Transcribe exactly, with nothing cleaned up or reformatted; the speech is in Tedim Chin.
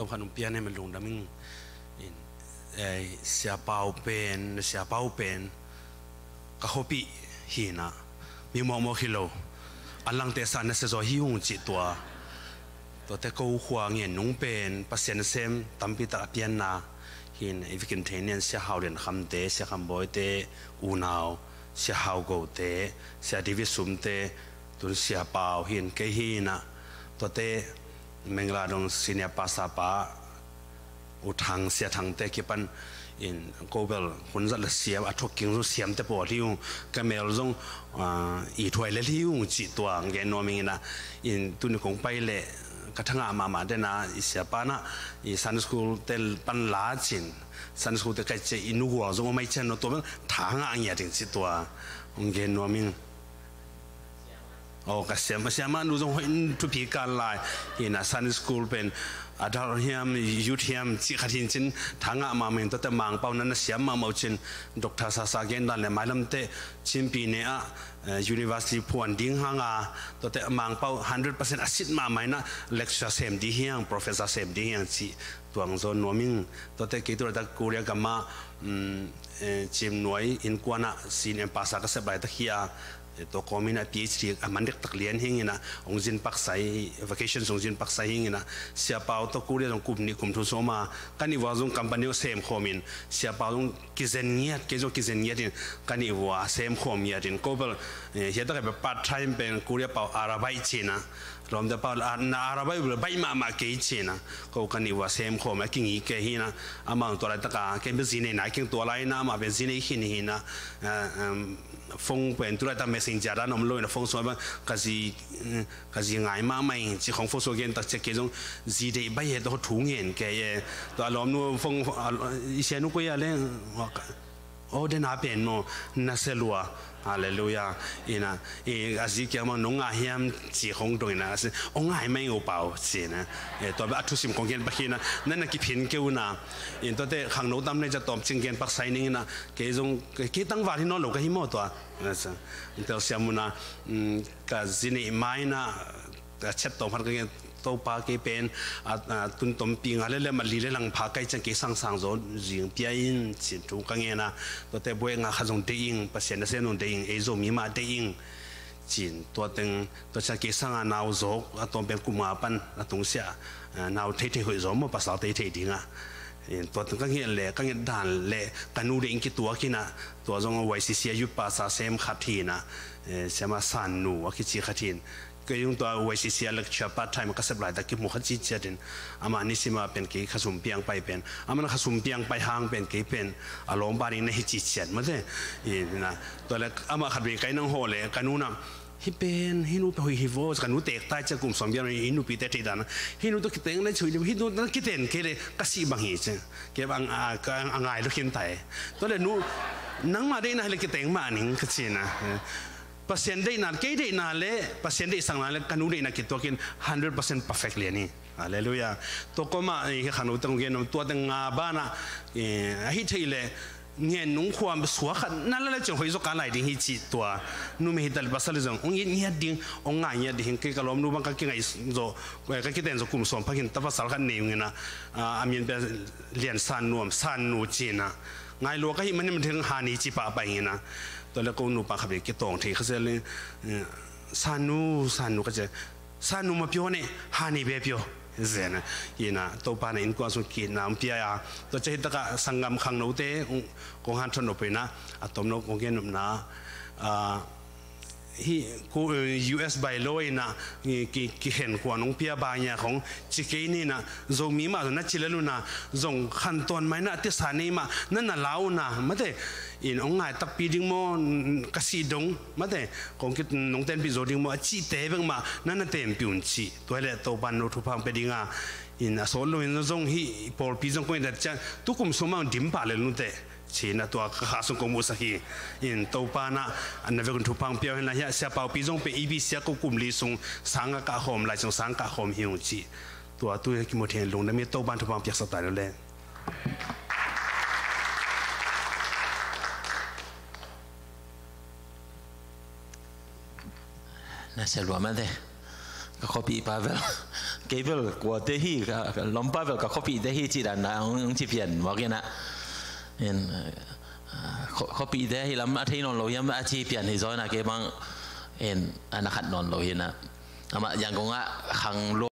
Khat hong pian hi, lungdam ing. In, eh, Sia Pau pen, Sia Pau pen ka khuapih hi na, mi mawkmawk hi lo. A langte sa na sia zaw hi ung cih tua. Tuate ko khua ngen nung pen Pasian sem tampi tak a pianna hi na, i vikin thei nen Sia Hau Lian Khamte, Sia Kham Bawite, unau, Sia Hau Gote, Sia David Sumte, tun Sia Pau hi na, kei hi na, tuate Mangla dong senior pastor pa, U Thang, Sia Thangte kipan in ko bel hun zat la siam, a thok king zong siamte pawl hi ung, ka mel zong, ah, i thuai lel hi ung cih tua ngen nuam ing na, in tuni kong pai leh ka thangah mahmah den a, i siapa na, i Sunday school te pan la cin, Sunday school te kai ciang i nu gual zong om mai ciang no tua bel thangah ngiat ing cih tua ngen nuam ing. Aw, ka siam, siamah nu zong hoih thupi kan lai. Hi na, Sunday school pen adult hiam, youth hiam, cih khat hin cin, thangah mahmah in, tuate Mangpau na na siam mahmah uh cin, Doctor Sasa gen dan le mailamte, Chinpi ne ah, eh, university phuan ding hanga, tuate Mangpau hundred percent a sit mahmah in a lecturer sem di hiang, professor sem di hiang cih tuang zaw nuam ing. Tuate kei tu laitak Korea gam ah, mm, eh, Cim Nuai innkuan ah senior pastor ka sep laitak hi a, eh, tua kawmin a PhD a man dektak lian hi ing na, hong zin paksa hi, vacation hong zin paksa hi ing na, Sia Pau tawh Korea zong kum nih kum thum sawm a, ka nih vua zong company sem khawm in, Sia Pau zong kizen ngiat, kei zong kizen ngiat in, ka nih vua sem khawm ngiat in, ko bel, eh, hiah tak a bel part time pen Korea pau arabai ci na, lawmte pau, ah, na arabai bel bai mahmah kei ci na, ko ka nih vua sem khawm a kingi kei hi na, amah tua laitak a, kei bel zi nei na, kei tua lai na, amah bel zi nei khin hi na, ah, um, phone pen tu laitak messenger dan om lo in a phone suak bel, ka zi, eh, ka zi ngai mahmah ing, ci khong phone suak gen tak ciang kei zong zi deih bai he tawh thu ngen kei e, tua lawmnu phone, ah, i sianu koi a le, Aw, den a pen maw, na sia lua. Halleluiah. Ina, i, a zi kiang maw, nong ngai hiam ci khong dong ina, a zi, ong ngai mai ngo pau, ci na. E, tua bek a thusim kong gen pak hi na, na na kiphin kei uh na. In tuate khangno tam nei ca tawm cing gen pak sai ning ina, kei zong, kei tangval hi nawn lo ka hi maw tua. A zi, in tel siam uh na, mm, ka zi neih mai na, a chet tawm khat ka gen, Topa kei pen, a, a, tun tawmpi nga le le mali le lang pha kai ciang kei sangsang zaw zing pia in, cin thu ka ngen a, tuate buai nga khat zong deih ing, Pasian nasem zong deih ing, ei Zomi mah deih ing, cin tua teng, tua ciang kei sang a nau zawk, a tawm pen kum nga pan, a tung sia, a, nau theithei hoih zaw maw, pasal theithei ding a. In tua teng ka ngen le, ka ngen dan le, ka nu deih ing kituak hi na, tua zong Y C C a youth pastor sem khat hi na, e, siama San Nu, a kici khat hi na, Kei zong tua Y C C a lecture part time ka sep laitak kimu kha ciciat in, amah nisim a pen kei khasum piang pai pen, amah na khasum piang pai hang pen kei pen a lawmpa ding na hi ciciat mate. Ina, tua le amah khat vei kai nang haw le ka nu na, hih pen, hih nu pen hoih hi vaw, ka nu teek tai cia kum sawm biang hih nu pi te thei dan, hih nu tua kiteng le chui, hih nu tua kiten kei le ka sih bang hi cia. Kei bang a, ka, a ngai lukhin tai. Tua le nu, nangmah deihna hi le kiteng mah ning ka ci na. Pasian deihna, kei deihna le, Pasian deihsakna le, ka nu deihna kituakin hundred percent perfect lian hi. Halleluiah. Tua kawmah, eh, hi khangno teng gen om, tua teng nga banah, eh, ahi thei le, ngen nung khuam suak khat na la le ciang hoih zaw ka lai ding hi cih tua. Numei hi ta le pasal hi zong, ong it ngiat ding, ong ngai ngiat ding, kei ka lawmnu bang ka kingai zaw, eh, ka kiten zaw kum sawm phakin ta pasal khat nei ung ina, ah, a min pen Lian San Nuam, San Nu ci na. Ngai lua ka hih manin manin hani ci pahpah ing ina. Tua le ko nupa khat bek kitawng thei kha zel in, eh, San Nu, San Nu ka ci. San Nu ma pio ne, hani be pio. Zen a. Ina, Topa na innkuan sung kina om pia a. Tua cia hi taka sanggam khangnote, kong han thon nop ina, a tom lo kong gen nopna. Ah, Hih ko, eh, U S bylaw ina, eh, ki, kikhen khuan hong pia bang ia khong ci kei ni na, Zomi mah zong na ci lel uh na, zong khantawn mai na, tisa nei mah, na na lau na, mate, in hong ngai takpi ding maw, ka sih dong, mate, kong ki nong tenpih zo ding maw, a cihte bek mah, na na tenpih un cih, tua hi leh Topan no thupha hong pia ding a, in a sawt lo in zong hih, pawlpi zong kong in dat ciang, tukum sung mah hong dim pah lel nute. Cina tua ka kha sung kong musak hi. In Topa na, an na vekun thupha hong pia uh hen la hia, Sia Paupi zong pe ibi sia ko kum li sung, sang a kah khawm, lai sung sang kah khawm hi ung ci. Tua tu hi kimu thei lungdam hi, Topa thupha hong piaksak ta lo le. Na sia lua mate. Ka khuapih pa bel. kei bel kuate hi, ka, ka lawmpa bel ka khuapihte hi ci dan na hong, hong ci pian mawk hi na. In, ah, khua-, khuapihte hi lam a thei nawn lo hiam a ci pian hi zaw na kei bang, in, a na khat nawn lo hi na. Amah Yangon ah khang lo